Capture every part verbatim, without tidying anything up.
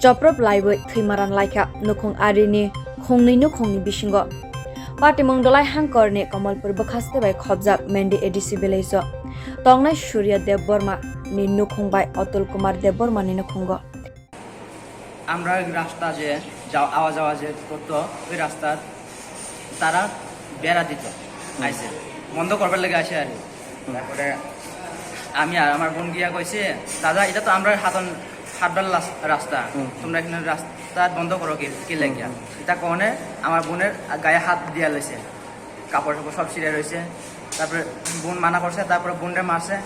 Choprop laiwi thwimaran laikha nukhung arini khungnwi nukhungni bisingo. Patimung Dolai Hangkorni Kamalpur bwkhaste bai khobjak Mendi A D C village-o tongnai Surya Debbarma ni nukhung bai Atul Kumar Debbarma ni nukhungo. আমরা রাস্তা যে যাওয়া আওয়া যাওয়া যে করতো, ওই রাস্তা তারা বেড়া দিত। আইসে, বন্ধ করবার লাগে আসে আর কি। তারপরে আমি আর আমার বোন গিয়া কইছে, "দাদা, এটা তো আমরা হাতন হাটবার লাস- রাস্তা, তোমরা এখানে রাস্তা বন্ধ করো কি, কি লেগিয়া?" এটা কনে আমার বোনের গায়ে হাত দিয়া লইছে, কাপড় চোপড় সব ছিঁড়ে রয়েছে। তারপরে বোন মানা করছে, তারপরে বোনরে মারছে।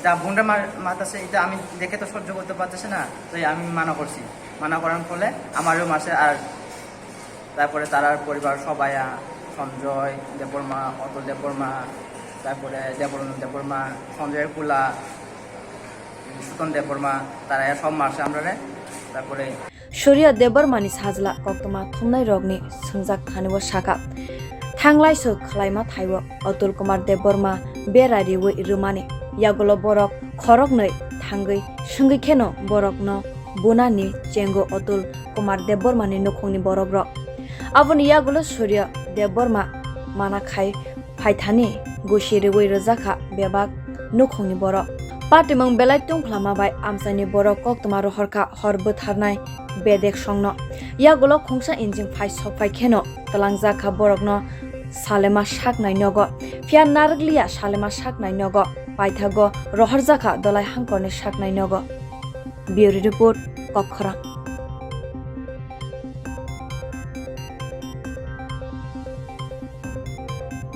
যা বোনরে মার- মারতেছে, এটা আমি দেখে তো সহ্য করতে পারতেছে না, তাই আমি মানা করছি। মানা করার ফলে আমারও মারছে। আর তারপরে তারার পরিবার সবাই, আহ, সঞ্জয় দেববর্মা, অতুল দেববর্মা, তারপরে দেবরঞ্জন দেববর্মা, সঞ্জয় কুলা, সুতন দেববর্মা, তারা সব মারছে আমরারে। তারপরে Surya Debbarma ni sajla koktwma thumnai rokni swngjak thani o sakha, thanglai swk khwlaima thai o Atul Kumar Debbarma bera riwi rwmani yagulo borok khoroknwi thangwi swngwi kheno borokno bunani chengo Atul Kumar Debbarma ni nukhungni borok rok. Aboni yagulo Surya Debbarma mana khai phaithani gusi riwi rwjakha bebak nukhungni borok. Patimung belai tungkhlama bai amchaini borok koktwma rohorkha hor bwtharnai bedek songno. Yagulo khungsa engine phai sokphai kheno twlangjakha borokno salema saknai nogo. Phiya narwkliya salema saknai nogo. Paithago rohorjakha Dolai Hangkorni saknai nogo. Bureau Report, Kokkhorang.